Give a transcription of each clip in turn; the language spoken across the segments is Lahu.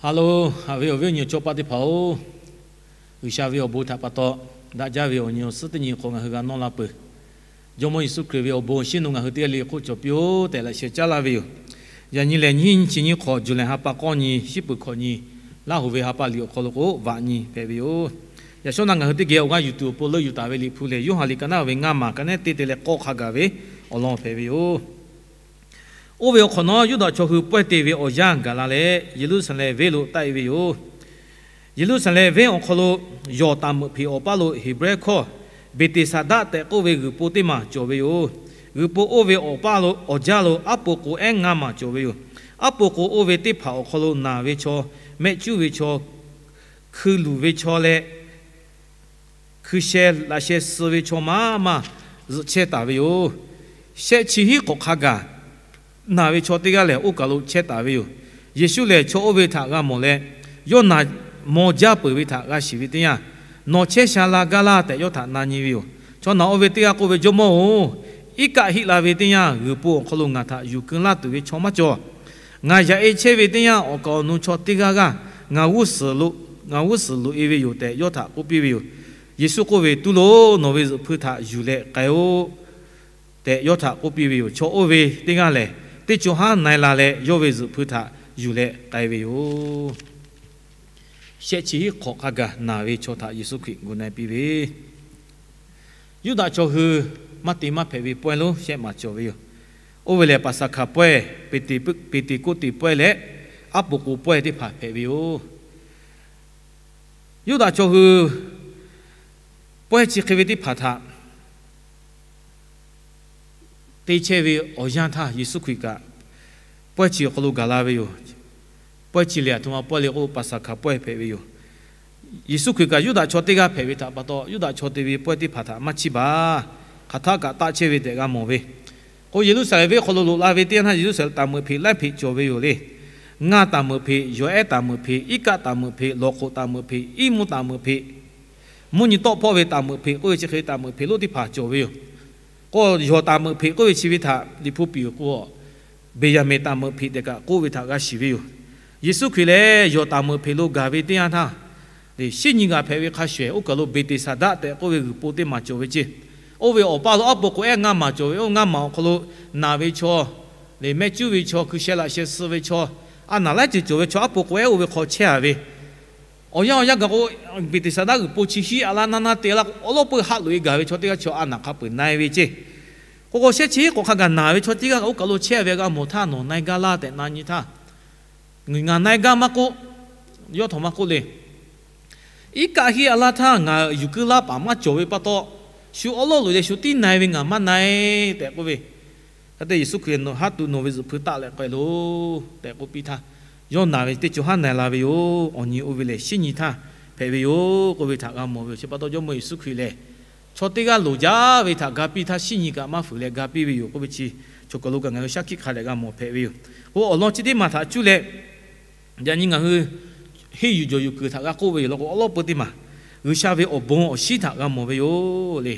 Ha loˬ, haꞈ ve awˬ viˉ awˬ nyi awˬ cawˇ paˆ teˇ hpaˍ-oˬ, G'uiˬsha ve awˬ bon htaꞈ pa taw, daꞈ jaˇ ve awˬ nyi awˬ suhˉ teˇ nyi hk'aw ngaˬ hui g'a nawˇ la peuˬ. Jawˇmawˇ Yeˍsuˆ Hkriꞈ ve awˬ bon awˬ shinˉ nawˬ ngaˬ hui teˇ g'aˇ le le hk'oˆ cawˬ piˇ-oˆ tehꞈ laꞈ sheh caˉ laˇ ve yoˬ. Yaꞈ nyi lehˬ, nyiˇ hinˉ nyiˇ chi nyiˇ hk'awꞈ, Juˍlaeˍ ha pa k'awˇ nyi, shiˉ peuˬ hkawꞈ nyi, Laˇ hoˍ ve ha pa liꞈ awˬ hk'aw lo k'o, vaꞈ nyi hpehꞈ ve yoˬ. Yaꞈ shawˉ naˆ ngaˬ hui teˇ geh awˬ g'aˇ yuˬ tuˬ awˬ pon leuˆ yuˬ taˍ ve liꞈ hpu lehˬ, Yoˇhanˬ liꞈ ka naˉ ve ngaˇ maˬ ka nehˉ teˇ te leh k'awˇ hk'a gaˬ ve awˬ lawn hpehꞈ ve yoˬ. Oˇ ve awˬ hk'awꞈ nawˉ, Yuˇdaꞈ chaw hui pawehˇ te ve awˬ yanˇ gaˬ la leh, Yeˍruˆsaˍlehnˍ venˇ lo taˆ-e ve yoˬ. Yeˍruˆsaˍlehnˍ venˇ awˬ hk'aw lo yawˬ taˍ meuꞈ hpeꞈ awˬ paˇ lo Heˍbrehˇ hkawˇ Beˍteˍsaˍdaˆ tehꞈ k'oˆ ve g'uiˬ po teˇ maˬ cawˬ ve yoˬ. G'uiˬ po oˇ ve awˬ paˇ lo awˬ jaˇ lo aˉ po k'o ehˉ ngaˇ maˬ cawˬ ve yoˬ. Aˉ po k'o oˇ ve teˇ hpaˍ awˬ hk'aw lo naˬ ve chaw, mehˆ cuˉ ve chaw, hkui luˬ ve chaw leh hkui sheh laꞈ sheh suh ve chaw maˇ maˇ zuhꞈ chehˇ taˍ ve yoˬ. Shehˆ chi hiˉ hk'awꞈ hk'a gaˬ naˬ ve chaw teˇ g'aˇ lehˬ, oˇ kaˬ lo chehˇ taˍ ve yoˬ. Yeˍsuˆ lehˬ, chaw oˇ ve htaꞈ g'a mawˬ leh, yawˇ naˬ maw jaˇ peuˬ ve htaꞈ g'a shiˍ ve teˇ yanˇ, Nawˬ chehˇ sha la gaˇ laˇ tehꞈ yawˇ htaꞈ na nyi ve yoˬ. Chaw naˬ oˇ ve teˇ g'aˇ k'oˆ ve, Jawˇmawˇ-oˬ, iˉ kaˆ hiˆ la ve teˇ yanˇ, g'uiˬ po awˬ hk'aw lo ngaˬ htaꞈ yuˬ keu laˇ tuˬ ve chaw maˇ cawˬ. Ngaˬ yaꞈ-e chehˇ ve teˇ yanˇ, awˬ kaˍ awˬ nu chaw teˇ g'aˇ g'aˇ ngaˬ g'uˇ suhˍ loꞈ e ve yoˬ tehꞈ yawˇ htaꞈ k'oˆ piˇ ve yoˬ. Yeˍsuˆ k'oˆ ve, Tuˉ loˬ, nawˬ ve zuhꞈ hpui htaꞈ yuˬ leh k'ai-oˆ tehꞈ yawˇ htaꞈ k'oˆ piˇ ve yoˬ. Chaw oˇ ve teˇ g'aˇ lehˬ, teˇ co haˉ na-e la leh yawˇ ve zuhꞈ hpui htaꞈ yuˬ leh k'ai ve yoˬ. Shehˆ chi hiˉ hk'awꞈ hk'a gaˬ naˬ ve chaw htaꞈ Yeˍsuˆ Hkriꞈ gu na-e piˇ ve, Yuˇdaꞈ chaw hui maˇ te maˇ hpehꞈ ve pawehˇ lonˉ shehˆ maˬ cawˬ ve yoˬ. Oˇ ve lehˬ, Paˍsaˍhkaˍ pawehˇ, Peˍteˍkoˆteˍ pawehˇ leh aˉ po k'o pawehˇ teˇ hpaˍ hpehꞈ ve yoˬ. Yuˇdaꞈ chaw hui pawehˇ chi hk'e ve teˇ hpaˍ htaꞈ te chehˇ ve awˬ yanˇ htaˇ, Yeˍsuˆ Hkriꞈ kaꞈ pawehˇ chi awˬ hk'aw lo gaˬ la ve yoˬ. Pawehˇ chi lehˬ, aˬ htoꞈ ma pawehˇ le k'o, Paˍsaˍhkaˍ pawehˇ hpehꞈ ve yoˬ. Yeˍsuˆ Hkriꞈ kaꞈ Yuˇdaꞈ chaw teˇ g'aˇ hpehꞈ ve htaꞈ pa taw, Yuˇdaꞈ chaw te ve pawehˇ teˇ hpaˍ htaꞈ maˇ chiˇ baˬ, hk'aˬ htaˆ kaꞈ taˆ chehˇ ve tehꞈ g'a mawˬ ve. K'o, Yeˍruˆsaˍlehnˍ venˇ hk'aw lo loꞈ la ve teˇ yanˇ htaˇ, Yeˍruˆsaˍlehnˍ taˍ meuꞈ hpeꞈ laiˉ hpeꞈ cawˬ ve yoˬ le. Ngaˇ taˍ meuꞈ hpeꞈ, yawˬ ehˉ taˍ meuꞈ hpeꞈ, iˉ kaˆ taˍ meuꞈ hpeꞈ, lawˬ hk'oꞈ taˍ meuꞈ hpeꞈ, iˉ mvuhˇ taˍ meuꞈ hpeꞈ, mvuhˇ nyi tawˆ hpawˇ ve taˍ meuꞈ hpeꞈ k'oˆ ve chi hk'e ve taˍ meuꞈ hpeꞈ lonˉ teˇ hpaˍ cawˬ ve yoˬ. K'o, yawˬ taˍ meuꞈ hpeꞈ k'oˆ ve chi ve htaꞈ Liꞈ hpu piˍ-oˬ k'o, Beˍyaˍmenˍ taˍ meuꞈ hpeꞈ tehꞈ kaꞈ k'oˆ ve htaꞈ g'a shiˍ ve yoˬ. Yeˍsuˆ Hkriꞈ lehˬ, yawˬ taˍ meuꞈ hpeꞈ lo gaˬ ve teˇ yanˇ htaˇ, shiˉ nyi g'aꞈ hpehꞈ ve hk'a shuˍ, oˇ kaˬ lo Beˍteˍsaˍdaˆ tehꞈ k'oˆ ve g'uiˬ po teˇ maˬ cawˬ ve ceˇ. Oˇ ve awˬ paˇ lo aˉ po k'o ehˉ ngaˇ maˬ cawˬ ve, oˇ ngaˇ maˬ awˬ hk'aw lo naˬ ve chaw, lehˬ mehˆ cuˉ ve chaw, hkui sheh laꞈ sheh suh ve chaw, a naˬ laiˉ ceuˬ cawˬ ve chaw aˉ po k'o ehˉ oˇ ve hk'aw chehˇ-a ve. Awˬ yanˇ awˬ yanˇ gaˬ k'o, Beˍteˍsaˍdaˆ g'uiˬ po chi hiˉ a laˇ naˇ naˇ te laˇ k'o, awˉ lawˉ peuˇ haˆ loꞈ-e gaˬ ve chaw teˇ g'aˇ chaw a naˬ hk'a peuˬ na-e ve ceˇ. K'o k'o, shehˆ chi hiˉ hk'awꞈ hk'a gaˬ naˬ ve chaw teˇ g'aˇ kaꞈ oˇ kaˬ lo chehˇ ve g'a mawˬ htaˇ, nawˬ na-e gaˇ laˇ tehꞈ na nyi htaˇ, ngaˬ na-e gaˇ maˇ k'oˆ, yawˇ htawꞈ maˇ k'oˆ le. Iˉ kaˆ hiˆ a laˇ htaˇ ngaˬ yuˬ keu laˇ paˍ maˇ cawˬ ve pa taw, shu awˉ lawˉ loꞈ leh shu tiˉ na-e ve ngaˬ maˇ na-e tehꞈ k'oˆ ve. Hk'e te Yeˍsuˆ Hkriꞈ, Haˉ tuˬ nawˬ ve zuhꞈ hpui taˆ leh k'ai loˬ tehꞈ k'oˆ piˇ htaˇ, yawˇ naˬ ve teˇ co haˉ na-e la ve yoˬ. Awˬ nyi oˇ ve lehˬ, shiˉ nyi htaˇ hpehꞈ ve yoˬ k'oˆ ve htaꞈ g'a mawˬ ve yoˬ. Chi pa taw Jawˇmawˇ Yeˍsuˆ Hkriꞈ lehˬ, chaw teˇ g'aˇ loˍ jaˇ ve htaꞈ ga piˇ htaˇ, shiˉ nyi kaꞈ maˇ fuiˍ leh ga piˇ ve yoˬ k'oˆ ve chi, choˬ kaˬ lo kaꞈ ngaˬ hui shaˉ hkiˆ hk'a dehꞈ g'a mawˬ hpehꞈ ve yoˬ. K'o, awˬ lawn chi teˇ maˬ htaꞈ cuˇ leh, yaꞈ nyi ngaˬ hui henˇ yuˬ jawˬ yuˬ kuiˬ htaꞈ g'a k'oˆ ve yoˬ law k'o, awˉ lawˉ peuˇ teˇ maˬ G'uiˬsha ve awˬ bon awˬ shinˉ htaꞈ g'a mawˬ ve yoˬ le.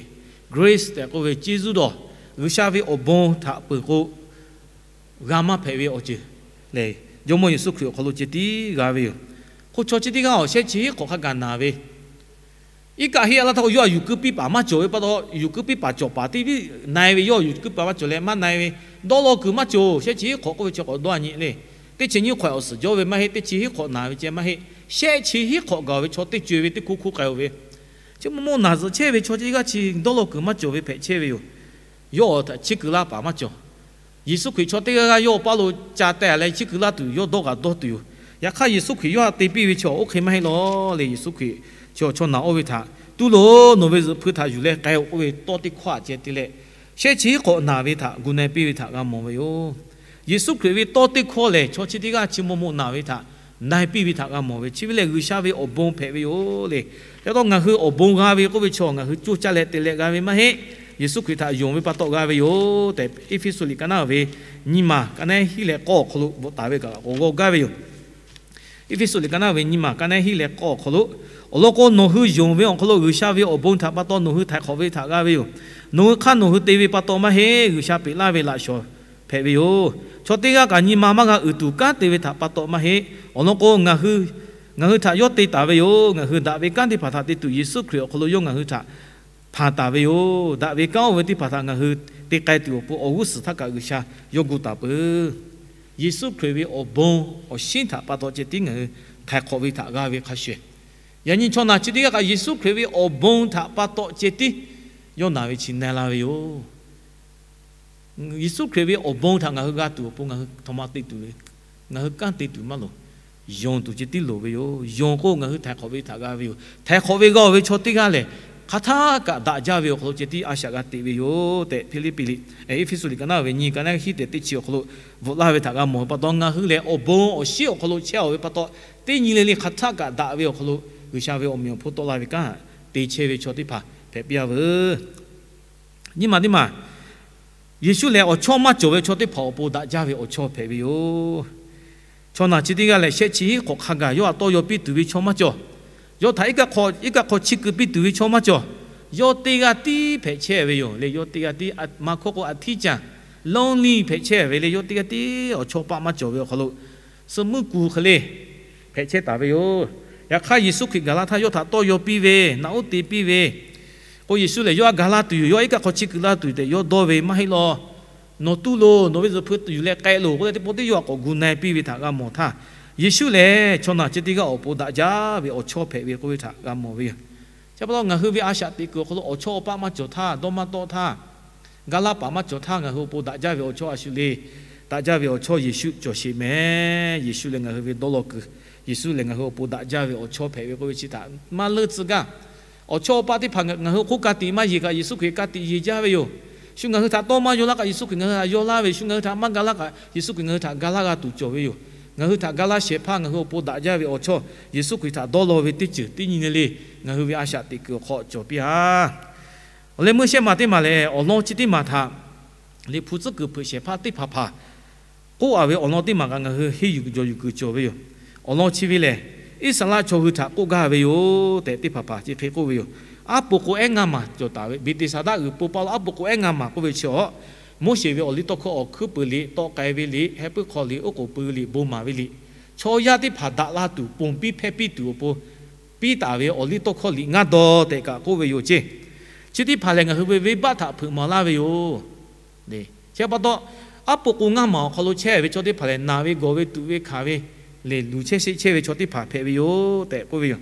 Grace tehꞈ k'oˆ ve ceˇ zuˇ dawˬ, G'uiˬsha ve awˬ bon htaꞈ peuˬ k'o, g'a maˇ hpehꞈ ve awˬ ceuˬ lehˬ, Jawˇmawˇ Yeˍsuˆ Hkriꞈ awˬ hk'aw lo ceh tiˉ g'a ve yoˬ. K'o, chaw chi teˇ g'aˇ awˬ shehˆ chi hiˉ hk'awꞈ hk'a gaˬ naˬ ve, iˉ kaˆ hiˆ a laˇ htaˇ k'o, yawˇ a yuˬ keu piˇ paˍ maˇ cawˬ ve pa taw, yuˬ keu piˇ paˍ cawˬ paˍ teˇ viˉ na-e ve, yawˇ yuˬ keu piˇ paˍ maˇ cawˬ leh maˇ na-e ve, dawˇ law kuiˬ maˇ cawˬ. Shehˆ chi hiˉ hk'awꞈ k'oˆ ve chi k'awꞈ dawˇ a nyi le. Teˇ chi nyiˇ hk'awꞈ awˬ suhˍ jawˇ ve maˇ heˆ. Teˇ chi hiˉ hk'awꞈ naˬ ve ceh maˇ heˆ. Shehˆ chi hiˉ hk'awꞈ gaˬ ve chaw teˇ co-e ve teˇ hkoˇ hkoˇ k'ai-o ve, chi maˇ maˇ naˬ zuhꞈ chehˇ ve chaw teˇ g'aˇ chi dawˇ law kuiˬ maˇ cawˬ ve hpehꞈ chehˇ ve yoˬ. Yawˇ htaꞈ chiˇ keu laˇ paˍ maˇ cawˬ. Yeˍsuˆ Hkriꞈ chaw teˇ g'aˇ g'aˇ yawˇ awˬ paˇ lo ca teh-a leh chiˇ keu laˇ tuˬ, yawˇ dawˇ g'aꞈ dawˇ tuˬ yoˬ. Yaꞈ hk'aˇ, Yeˍsuˆ Hkriꞈ yawˇ htaꞈ te piˇ ve chi awˬ oˇ hk'e maˇ heˆ law le. Yeˍsuˆ Hkriꞈ chi awˬ chaw naˬ oˇ ve htaꞈ, Tuˉ loˬ, nawˬ ve zuhꞈ hpui htaꞈ yuˬ leh k'ai-o k'oˆ ve tawˇ teˇ hkawˇ htaꞈ ceh te leh, shehˆ chi hiˉ hk'awꞈ naˬ ve htaꞈ gu na-e piˇ ve htaꞈ g'a mawˬ ve yoˬ. Yeˍsuˆ Hkriꞈ ve tawˇ teˇ hkawˇ lehˬ, chaw chi teˇ g'aˇ chi maw maw naˬ ve htaꞈ na-e piˇ ve htaꞈ g'a mawˬ ve. Chi ve lehˬ, G'uiˬsha ve awˬ bon hpehꞈ ve yoˬ le. Chi pa taw ngaˬ hui awˬ bon g'a ve k'oˆ ve chaw ngaˬ hui coˇ caˇ leh te leh g'a ve maˇ heˆ. Yeˍsuˆ Hkriꞈ htaꞈ yonˍ ve pa taw g'a ve yoˬ tehꞈ, Eˇfeˇsuꞈ liꞈ ka naˉ ve nyiˇ maˬ ka naˉ hiˉ leh k'awˇ awˬ hk'aw lo bvuhꞈ taˍ ve kaꞈ k'awꞈ g'aw gaˇ ve yoˬ. Eˇfeˇsuꞈ liꞈ ka naˉ ve nyiˇ maˬ ka naˉ hiˉ leh k'awˇ awˬ hk'aw lo, Awˬ lawn k'o, nawˬ hui yonˍ ve awˬ hk'aw lo G'uiˬsha ve awˬ bon htaꞈ pa taw nawˬ hui htaiˍ hk'awꞈ ve htaꞈ g'a ve yoˬ. Nawˬ hui hk'aˇ nawˬ hui te ve pa taw maˇ heˆ. G'uiˬsha peꞈ laˇ ve laꞈ shawnˍ hpehꞈ ve yoˬ. Chaw teˇ g'aˇ kaꞈ nyi ma maˇ g'a uiˍ tuˬ kanˉ te ve htaꞈ pa taw maˇ heˆ. Awˬ lawn k'o, ngaˬ hui htaꞈ yawˇ te taˍ ve yoˬ. Ngaˬ hui daꞈ ve kanˉ teˇ hpaˍ htaꞈ te tuˬ Yeˍsuˆ Hkriꞈ awˬ hk'aw lo yawˇ ngaˬ hui htaꞈ hpanˍ taˍ ve yoˬ. Daꞈ ve kanˉ oˇ ve teˇ hpaˍ htaꞈ ngaˬ hui te k'ai tuˬ awˬ pon awˬ g'uˇ suhˍ htaˇ kaꞈ G'uiˬsha yawˇ gu taˍ peuˬ. Yeˍsuˆ Hkriꞈ ve awˬ bon awˬ shinˉ htaꞈ pa taw ceh tiˉ ngaˬ hui htaiˍ hk'awꞈ ve htaꞈ g'a ve hk'a shuˍ, yaꞈ nyi chaw naˬ chi teˇ g'aˇ kaꞈ Yeˍsuˆ Hkriꞈ ve awˬ bon htaꞈ pa taw ceh tiˉ yawˇ naˬ ve chi na la ve yoˬ. Yeˍsuˆ Hkriꞈ ve awˬ bon htaꞈ ngaˬ hui g'a tuˬ awˬ pon ngaˬ hui htaꞈ ma te tuˬ ve, ngaˬ hui kanˉ te tuˬ maˇ loˍ. Yonˍ tuˬ ceh tiˉ loˍ ve yoˬ. Yonˍ k'o, ngaˬ hui htaiˍ hk'awꞈ ve htaꞈ g'a ve yoˬ. Htaiˍ hk'awꞈ ve g'a-oˬ ve chaw teˇ g'aˇ lehˬ, hk'aˬ htaˇ kaꞈ daꞈ jaˇ ve awˬ hk'aw lo ceh tiˉ a shaꞈ g'a teꞈ ve yoˬ tehꞈ, Hpiˇliˇpiˆ liꞈ, Eˇfeˇsuꞈ liꞈ ka naˉ ve nyiˇ, ka naˉ hiˉ tehꞈ teˇ chi awˬ hk'aw lo bvuhꞈ laˇ ve htaꞈ g'a mawˬ ve pa taw, ngaˬ hui lehˬ awˬ bon awˬ shinˉ awˬ hk'aw lo chehˇ-oˬ ve pa taw, teˇ nyi le le hk'aˬ htaˇ kaꞈ daꞈ ve awˬ hk'aw lo G'uiˬsha ve awˬ meꞈ awˬ hponˇ tawˆ la ve kanˉ te chehˇ ve chaw teˇ hpaˍ hpehꞈ piˇ-a veuˬ. Nyi maˬ teˇ maˬ, Yeˍsuˆ lehˬ awˬ chawˇ maˇ cawˬ ve chaw teˇ hpaˍ awˬ pon daꞈ jaˇ ve awˬ chawˇ hpehꞈ ve yoˬ. Chaw naˬ chi teˇ g'aˇ lehˬ, shehˆ chi hiˉ hk'awꞈ hk'a gaˬ yawˇ htaꞈ tawˇ yaw piˇ tuˬ ve chaw maˇ cawˬ. Yawˇ htaꞈ iˉ kaˆ hk'aw, iˉ kaˆ hk'aw chi kuiˬ piˇ tuˬ ve chaw maˇ cawˬ. Yawˇ teˇ g'aˇ tiˉ hpehꞈ chehˇ ve yoˬ le. Yawˇ teˇ g'aˇ tiˉ, maˇ hkawˇ k'o, a htiˇ caˬ, lonely hpehꞈ chehˇ ve le. Yawˇ teˇ g'aˇ tiˉ awˬ chawˇ paˆ maˇ cawˬ ve awˬ hk'aw lo, suh muiˉ kuˬ hk'e le hpehꞈ chehˇ taˍ ve yoˬ. Yaꞈ hk'aˇ, Yeˍsuˆ Hkriꞈ gaˬ la htaˇ yawˇ htaꞈ tawˇ yaw piˇ ve, naꞈ uˉ te piˇ ve k'o, Yeˍsuˆ lehˬ, yawˇ aꞈ gaˬ laˇ tuˬ yoˬ. Yawˇ iˉ kaˆ hk'aw chi kuiˬ la tuˬ tehꞈ yawˇ dawˇ ve maˇ heˆ law. Nawˬ tuˬ loˬ, nawˬ ve zuhꞈ hpu tuˬ yuˬ leh k'ai loˬ k'oˆ leh, teˇ pawˆ teˇ yawˇ htaꞈ k'awꞈ gu na-e piˇ ve htaꞈ g'a mawˬ htaˇ, Yeˍsuˆ lehˬ chaw naˬ chi teˇ g'aˇ awˬ pon daꞈ jaˇ ve awˬ chawˇ hpehꞈ ve k'oˆ ve htaꞈ g'a mawˬ ve yoˬ. Chi pa taw, ngaˬ hui ve a shaꞈ teꞈ kuiˬ awˬ hk'aw lo awˬ chawˇ awˬ paˆ maˇ cawˬ htaˇ, dawˇ maˇ tawˆ htaˇ, ga laˇ paˍ maˇ cawˬ htaˇ, ngaˬ hui awˬ pon daꞈ jaˇ ve awˬ chawˇ a shu le. Daꞈ jaˇ ve awˬ chawˇ Yeˍsuˆ cawˬ sheˍ meh. Yeˍsuˆ lehˬ ngaˬ hui ve dawˇ law kuiˬ, Yeˍsuˆ lehˬ ngaˬ hui awˬ pon daꞈ jaˇ ve awˬ chawˇ hpehꞈ ve k'oˆ ve chi htaꞈ maˇ leuˆ tcuh gaˇ. Awˬ chawˇ awˬ paˆ teˇ hpaˍ ngaˬ hui hk'oˆ ka tiꞈ maˇ yeˬ kaꞈ, Yeˍsuˆ Hkriꞈ ka tiꞈ yeˬ jaˇ ve yoˬ. Shu ngaˬ hui htaꞈ tawˇ maˇ yaw laˇ kaꞈ, Yeˍsuˆ Hkriꞈ ngaˬ hui htaꞈ yaw laˇ ve, shu ngaˬ hui htaꞈ maˇ ga laˇ kaꞈ, Yeˍsuˆ Hkriꞈ ngaˬ hui htaꞈ ga laˇ g'a tuˬ cawˬ ve yoˬ. Ngaˬ hui htaꞈ ga laˇ shehˍ hpaˇ ngaˬ hui awˬ pon daꞈ jaˇ ve awˬ chawˇ Yeˍsuˆ Hkriꞈ htaꞈ dawˇ law ve teˇ ceuˬ teˇ nyi le le, ngaˬ hui ve a shaꞈ teꞈ kuiˬ awˬ hk'aw cawˬ piˇ-a. Awˬ leh meuˇ shehˆ maˬ teˇ maˬ lehˬ, awˬ lawn chi teˇ maˬ htaꞈ Liꞈ hpu tcuhˉ kuiˬ hpeuꞈ shehˍ hpaˇ teˇ hpaˍ hpaˍ k'oˆ-a ve awˬ lawn teˇ maˬ kaꞈ ngaˬ hui henˇ yuˬ jawˬ yuˬ kuiˬ cawˬ ve yoˬ. Awˬ lawn chi ve lehˬ, Iˉsaˍreˍlaˆ chaw hui htaꞈ k'oˆ gaˇ ve yoˬ tehꞈ teˇ hpaˍ hpaˍ chi hk'e k'oˆ ve yoˬ. Aˉ po k'o ehˉ ngaˇ maˬ cawˬ taˍ ve, Beˍteˍsaˍdaˆ g'uiˬ po paˇ lo aˉ po k'o ehˉ ngaˇ maˬ k'oˆ ve chi awˬ, Moˉseˍ ve awˬliˇtawˇhkawˇ awˬ hkuiˉ peuˬ liꞈ, tawˆ k'ai ve liꞈ, heh puiˉ hk'aw liꞈ, oˉ k'oˍ pui liꞈ, bon maˍ ve liꞈ, chaw yaˇ teˇ hpaˍ daꞈ la tuˬ ponˬ piˇ hpehˇ piˇ tuˬ awˬ pon piˇ taˍ ve awˬliˇtawˇhkawˇ liꞈ ngaˇ daw tehꞈ kaꞈ k'oˆ ve yoˬ ceˇ. Chi teˇ hpaˍ lehˬ, ngaˬ hui ve venˇbaˆ htaꞈ hpeuꞈ maˍ laˇ ve yoˬ. Chi pa taw, aˉ po k'o ngaˇ maˬ awˬ hk'aw lo chehˇ ve chaw teˇ hpaˍ lehˬ, naˬ ve gawˬ ve tuꞈ ve hkanˍ ve lehˬ, luˬ chehˇ sheˆ chehˇ ve chaw teˇ hpaˍ hpehꞈ ve yoˬ tehꞈ k'oˆ ve yoˬ.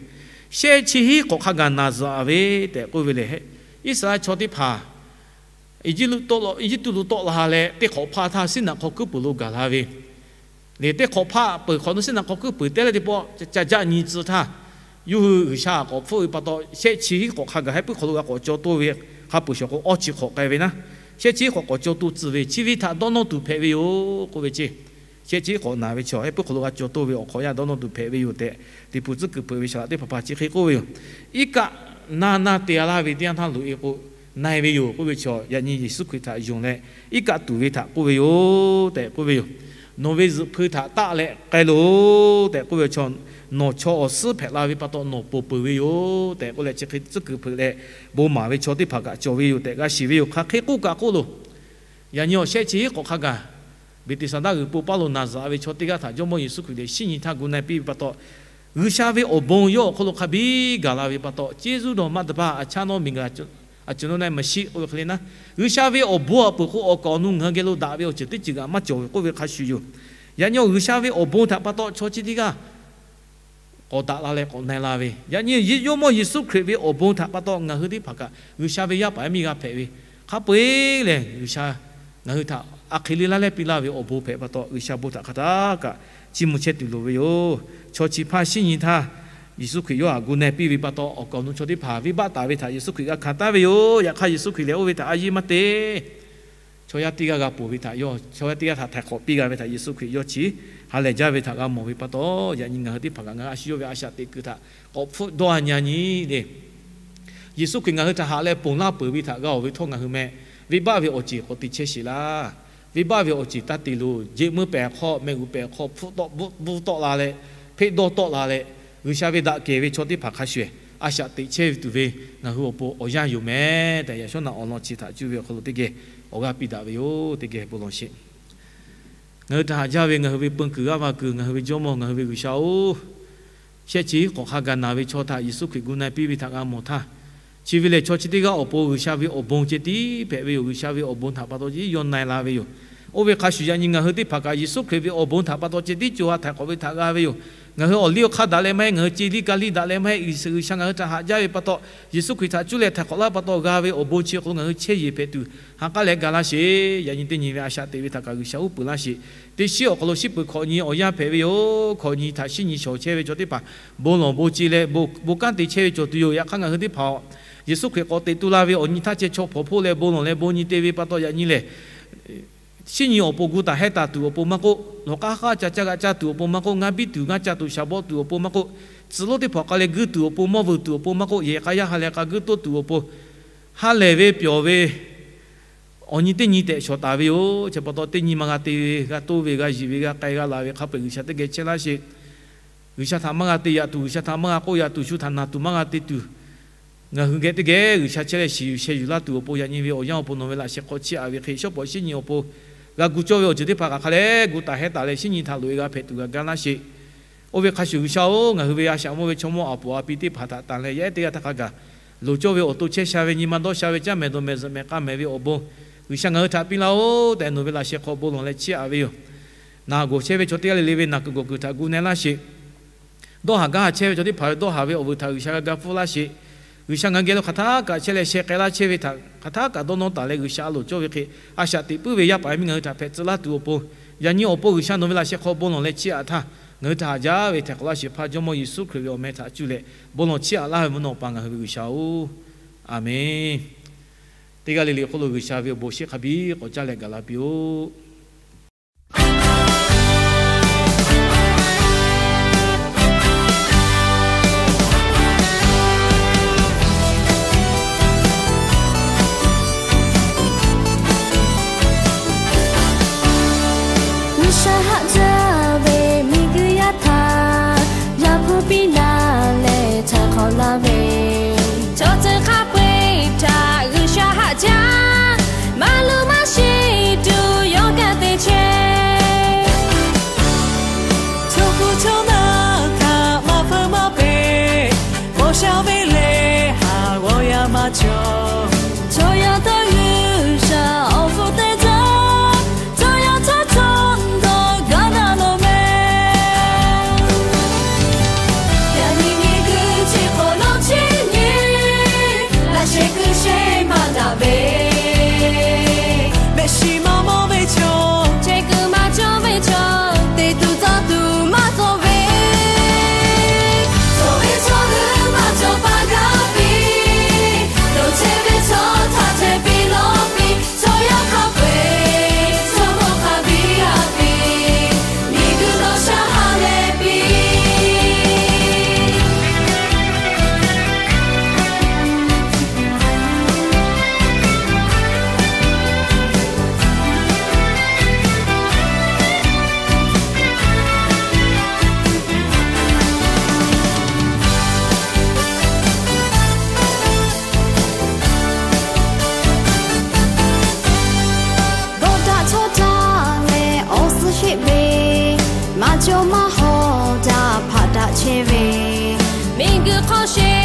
Shehˆ chi hiˉ hk'awꞈ hk'a gaˬ naˬ zuhꞈ-a ve tehꞈ k'oˆ ve lehˬ, Iˉsaˍreˍlaˆ chaw teˇ hpaˍ Eˇjiˇtuꞈ lo tawˆ la ha leh, teˇ hk'awꞈ hpaˇ htaˇ siˉnaꞈ hk'aw kuiˉ puiˍ lo gaˬ la ve lehˬ, teˇ hk'awꞈ hpaˇ peuˬ hk'awꞈ nawˉ siˉnaꞈ hk'aw kuiˉ puiˍ te leh teˇ pawˆ ca jaˆ nyi tcuh htaˇ, yawˇ hui G'uiˬsha k'awꞈ hpfuhˆ ve pa taw, shehˆ chi hiˉ hk'awꞈ hk'a gaˬ heh puiˉ hk'aw lo g'a k'awꞈ caw toˇ ve, hk'a peu-eˬ shawˍ k'o awˇ chi hk'awꞈ k'ai ve naˉ, shehˆ chi hiˉ hk'awꞈ k'awꞈ caw toˇ tcuh ve chi ve htaꞈ dawˇ nawˇ tuˬ hpehꞈ ve yoˬ k'oˆ ve ceˇ. Shehˆ chi hiˉ hk'awꞈ naˬ ve chaw heh puiˉ hk'aw lo g'a caw toˇ ve awˬ hk'awꞈ yaˇ dawˇ nawˇ tuˬ hpehꞈ ve yoˬ tehꞈ, Liꞈ hpu tcuhˉ kuiˬ hpeuꞈ ve shaˍ laꞈ teˇ hpaˍ hpaˍ chi hk'e k'oˆ ve yoˬ. Iˉ kaˆ na na te-a laˇ ve teˇ yanˇ htaˇ loꞈ-e k'o, na-e ve yoˬ k'oˆ ve chaw, yaꞈ nyi Yeˍsuˆ Hkriꞈ htaꞈ yonˍ leh, iˉ kaˆ tuˬ ve htaꞈ k'oˆ ve yoˬ tehꞈ k'oˆ ve yoˬ. Nawˬ ve zuhꞈ hpu htaꞈ taˆ leh k'ai loˬ tehꞈ k'oˆ ve chaw, nawˬ chaw awˬ suhˉ hpehꞈ la ve pa taw nawˬ ponˬ peuˬ ve yoˬ tehꞈ k'oˆ leh, chi hk'e tcuhˉ kuiˬ hpeuꞈ leh bon maˍ ve chaw teˇ hpaˍ kaꞈ cawˬ ve yoˬ tehꞈ g'a shiˍ ve yoˬ. Hk'aˬ hk'e k'oˆ kaꞈ k'oˆ loˬ. Yaꞈ nyi awˬ shehˆ chi hiˉ hk'awꞈ hk'a gaˬ, Beˍteˍsaˍdaˆ g'uiˬ po paˇ lo naˬ zuhꞈ-a ve chaw teˇ g'aˇ htaꞈ Jawˇmawˇ Yeˍsuˆ Hkriꞈ lehˬ shinˉ nyi htaˇ gu na-e piˇ ve pa taw, G'uiˬsha ve awˬ bon yawˇ awˬ hk'aw lo hk'a biˇ gaˬ la ve pa taw, ceˇ zuˇ dawˬ maˇ tcuh baˇ a caˉ nawˉ miˬ gaˬ a ceuˬ nawˉ na-e maˍ shiˆ k'oˆ ve hk'e le naˉ, G'uiˬsha ve awˬ bon awˬ peuˬ k'o, awˬ kaˍ awˬ nu ngaˬ hui geh lo daꞈ ve awˬ ceuˬ teˇ ceuˬ kaꞈ maˇ cawˬ ve k'oˆ ve hk'a shuˍ yoˬ. Yaꞈ nyi awˬ G'uiˬsha ve awˬ bon htaꞈ pa taw chaw chi teˇ g'aˇ k'awꞈ daꞈ la leh k'awꞈ na-e la ve, yaꞈ nyi Jawˇmawˇ Yeˍsuˆ Hkriꞈ ve awˬ bon htaꞈ pa taw ngaˬ hui teˇ hpaˍ kaꞈ G'uiˬsha ve yaˇ paˍ yaˇ miˇ g'a hpehꞈ ve, hk'a peu-eˬ lehˬ G'uiˬsha ngaˬ hui htaꞈ a hk'e le laˇ leh piˇ laˇ ve awˬ bon hpehꞈ pa taw, G'uiˬsha bon htaꞈ hk'aˬ htaˇ kaꞈ chiˇ mvuh chehˇ tuˬ loˍ ve yoˬ. Chaw chi hpaˇ shinˉ nyi htaˇ Yeˍsuˆ Hkriꞈ yawˇ htaꞈ gu na-e piˇ ve pa taw, awˬ kaˍ awˬ nu chaw teˇ hpaˍ venˇbaˆ taˍ ve htaꞈ Yeˍsuˆ Hkriꞈ g'a hkanˍ taˍ ve yoˬ. Yaꞈ hk'aˇ Yeˍsuˆ Hkriꞈ lehˬ oˇ ve htaꞈ a yiˇ maˇ te. Chaw yaˇ teˇ g'aˇ g'a ponˬ ve htaꞈ yawˇ, chaw yaˇ teˇ g'aˇ htaꞈ htaiˍ hk'awꞈ piˇ g'a ve htaꞈ Yeˍsuˆ Hkriꞈ yawˇ chi ha lehˬ jaˇ ve htaꞈ g'a mawˬ ve pa taw, yaꞈ nyi ngaˬ hui teˇ hpaˍ kaꞈ ngaˬ hui a shu yawˇ ve a shaꞈ teꞈ kuiˬ htaꞈ k'awꞈ hpfuhˆ dawˇ-a nyi-a nyi le. Yeˍsuˆ Hkriꞈ ngaˬ hui htaꞈ haꞈ leh ponˬ laˇ peuˬ ve htaꞈ g'a-oˬ ve htawˇ, ngaˬ hui meh venˇbaˆ ve awˬ ceˬ k'awꞈ te chehˇ sheˍ laˇ. Venˇbaˆ ve awˬ ceˬ taˇ te loˬ. Jeꞈ meuˇ pehˍ hk'aw, mehˆ g'uˬ pehˍ hk'aw hpfuhˆ tawˆ, bvuhˆ tawˆ la leh, hpeˆ dawˇ tawˆ la leh, G'uiˬsha ve daꞈ kehˬ ve chaw teˇ hpaˍ hk'a shuˍ shuˍ, a shaꞈ teꞈ chehˇ ve tuˬ ve ngaˬ hui awˬ pon awˬ yanˇ yoˬ meh tehꞈ, yaꞈ shawˉ naꞈ awˬ lawn chi htaꞈ cuˇ ve awˬ hk'aw lo teˇ geh awˬ g'aˇ piˇ daꞈ ve yoˬ. Teˇ geh bon lawˬ sheˍ. Ngaˬ hui htaꞈ haꞈ jaˇ ve ngaˬ hui ve peun kuiˬ g'aˇ va kuiˬ, ngaˬ hui ve Jawˇmawˇ, ngaˬ hui ve G'uiˬsha-oˬ, shehˆ chi hk'awꞈ hk'a gaˬ naˬ ve chaw htaꞈ Yeˍsuˆ Hkriꞈ gu na piˇ ve htaꞈ g'a mawˬ htaˇ, chi ve lehˬ chaw chi teˇ g'aˇ awˬ pon G'uiˬsha ve awˬ bon ceh tiˉ hpehꞈ ve yoˬ. G'uiˬsha ve awˬ bon htaꞈ pa taw ceh tiˉ yaw na-e la ve yoˬ. Oˇ ve hk'a shuˍ, yaꞈ nyi ngaˬ hui teˇ hpaˍ kaꞈ Yeˍsuˆ Hkriꞈ ve awˬ bon htaꞈ pa taw ceh tiˉ co ha htaiˍ hk'awꞈ ve htaꞈ g'a ve yoˬ. Ngaˬ hui awˬ liˇ awˬ hk'aˇ daꞈ leh maˇ heˆ, ngaˬ hui ce liˇ ka liˇ daꞈ leh maˇ heˆ, G'uiˬsha ngaˬ hui htaꞈ haꞈ jaˇ ve pa taw, Yeˍsuˆ Hkriꞈ htaꞈ cuˇ leh htaiˍ hk'awꞈ laˇ pa taw g'a ve awˬ bon chi awˬ hk'aw lo ngaˬ hui chehˇ yeˬ hpehꞈ tuˬ, ha k'aˉ leh ga laˇ sheˍ. Yaꞈ nyi teˇ nyi ve a shaꞈ teꞈ ve htaꞈ kaꞈ G'uiˬsha uˉ peunˍ laˇ sheˍ. Teˇ shiˉ awˬ hk'aw lo shiˉ peuˬ hkawꞈ nyi awˬ yanˇ hpehꞈ ve yoˬ. Hkawꞈ nyi htaꞈ shinˉ nyi shawˍ chehˇ ve chaw teˇ hpaˍ bon lawˬ bon ce leh bon kanˉ te chehˇ ve cawˬ tuˬ yoˬ. Yaꞈ hk'aˇ ngaˬ hui teˇ hpaˍ-oˬ, Yeˍsuˆ Hkriꞈ k'awꞈ teꞈ tu la ve awˬ nyi htaˇ ceh chaw hpawnˬ hpoˆ leh bon lawˬ leh bon nyi te ve pa taw, yaꞈ nyi lehˬ shinˉ nyi awˬ pon gu taˍ hehˉ taˍ tuˬ awˬ pon maˇ k'oˆ, lawˬ k'aˉ hk'aˇ ca caˇ g'a caˇ tuˬ awˬ pon maˇ k'oˆ, ngaˇ biˇ tuˬ ngaˇ ca tuˬ shaˍ bawˆ tuˬ awˬ pon maˇ k'oˆ, tcuh lonˉ teˇ hpaˍ k'ai leh guiˇ tuˬ awˬ pon, mawˇ vuiˬ tuˬ awˬ pon maˇ k'oˆ, yehˬ k'a yaˇ ha leh k'a guiˇ toˇ tuˬ awˬ pon, ha lehˬ ve pyawˬ ve awˬ nyi teˇ nyi tehꞈ shawˍ taˍ ve yoˬ. Chi pa taw teˇ nyi maˇ g'a te ve, g'a toˇ ve, g'a yiˬ ve, g'a k'ai g'a laˬ ve hk'a peu-eˬ G'uiˬsha teˇ geh chehˇ laˇ sheˍ. G'uiˬsha htaꞈ maˇ g'a te yaꞈ tuˬ, G'uiˬsha htaꞈ maˇ g'a k'oˆ yaꞈ tuˬ, shu htaꞈ naˬ tuˬ maˇ g'a te tuˬ, ngaˬ hui geh teˇ geh G'uiˬsha chehˇ leh shiˍ yuˬ sheh yuˬ laˇ tuˬ awˬ pon, yaꞈ nyi ve awˬ yanˇ awˬ pon nawˬ ve laꞈ sheh hk'aw chiˇ aꞈ ve hk'e, shawˉ pawˍ shinˉ nyi awˬ pon g'a gu cawˇ ve awˬ ceuˬ teˇ hpaˍ kaꞈ hk'a leh gu taˍ hehˉ taˍ leh shinˉ nyi htaꞈ loꞈ-e g'a hpehꞈ tuˬ g'a gaˇ laˇ sheˍ. Oˇ ve hk'a shuˍ G'uiˬsha-oˬ, ngaˬ hui ve a shaꞈ mawˇ ve chaw mawˇ aˬ poˍ a pi teˇ hpaˍ htaꞈ tanˬ leh yaˇ ehˉ teˇ g'aˇ htaˇ hk'a gaˬ loˍ cawˇ ve awˬ to chehˇ sha ve nyi ma dawˇ sha ve caˇ mehˍ dawˬ mehˍ zuhꞈ mehˍ k'a mehˍ ve awˬ bon G'uiˬsha ngaˬ hui htaꞈ piˇ laˇ-oˬ tehꞈ nawˬ ve laꞈ sheh hk'aw bon lawˬ leh chiˇ aꞈ ve yoˬ. Naˬ gawˬ chehˇ ve chaw teˇ g'aˇ le le ve naˬ kuiˬ gawˬ kuiˬ htaꞈ gu na-e laˇ sheˍ. Dawˇ haˍ gaˇ haˍ chehˇ ve chaw teˇ hpaˍ ve dawˇ haˍ ve awˬ vuiˬ htaꞈ G'uiˬsha g'a ga pfuhˇ laˇ sheˍ. G'uiˬsha ngaˬ hui geh lo hk'aˬ htaˇ kaꞈ chehˇ leh sheh k'ai laˇ chehˇ ve htaꞈ hk'aˬ htaˇ kaꞈ dawˇ nawˇ taˍ leh G'uiˬsha a loˍ cawˇ ve hk'e, a shaꞈ teꞈ puiˉ ve yaˇ paˍ yaˇ miˇ ngaˬ hui htaꞈ hpehꞈ tcuh laˇ tuˬ awˬ pon, yaꞈ nyi awˬ pon G'uiˬsha nawˬ ve laꞈ sheh hk'aw bon lawˬ leh chiˇ aꞈ htaˇ, ngaˬ hui htaꞈ haꞈ jaˇ ve htaiˍ hk'awꞈ laˇ sheˍ hpaˇ Jawˇmawˇ Yeˍsuˆ Hkriꞈ ve awˬ meh htaꞈ cuˇ leh bon lawˬ chiˇ aꞈ laˇ ve mvuhˇ naw pa ngaˬ hui ve G'uiˬsha-oˬ, Aˍmenˍ. Teˇ g'aˇ le le hk'oˆ lo G'uiˬsha ve awˬ bon shiˉ hk'a biˇ k'awꞈ caˇ leh gaˬ la piˇ-oˆ. G'uiˬsha haꞈ jaˇ ve miˬguiˬ yaˇ htaꞈ yaꞈ hpu piˇ laˇ leh htaiˍ hk'awꞈ laˇ ve chaw ceuˬ hk'a peu-eˬ htaꞈ G'uiˬsha haꞈ jaˇ. Maˇ luˬ maˇ sheˍ tuˬ yawˇ kaꞈ te chehˇ. Chaw hpu chaw naˇ htaꞈ maˇ hpfuhˇ maˇ peꞈ, paw sha ve lehˬ haˍ g'awˇ yaˇ maˇ cawˬ. Chaw yaˇ htaꞈ G'uiˬsha awˬ hpfuhˇ te jaˇ, chaw yaˇ htaꞈ chaw dawˬ gaˇ na lo meh. Yaꞈ nyi miˬguiˬ chi hk'awꞈ nawˉ chi nyi, laꞈ sheh kuiˬ sheh maˇ daꞈ ve, mehˆ shiˍ maˇ mawˇ ve chaw, chehˇ kuiˬ maˇ cawˬ ve chaw, teꞈ tuˬ tcuh tuˬ maˇ cawˬ ve, cawˬ ve chaw hui maˇ cawˬ pa gaˇ piˇ, loˍ chehˇ ve chaw htaꞈ chehˇ piˇ lawˇ piˇ, chaw yaˇ hk'a peu-eˬ chaw mawˇ hk'a biˇ a piˇ, miˬguiˬ dawˇ sha ha leh piˇ. Dawˇ daꞈ chaw daꞈ leh awˬ suhˉ sheˆ ve, maˇ cawˬ maˇ hawˍ daꞈ hpaꞈ daꞈ chehˇ ve, miˬguiˬ hk'aw she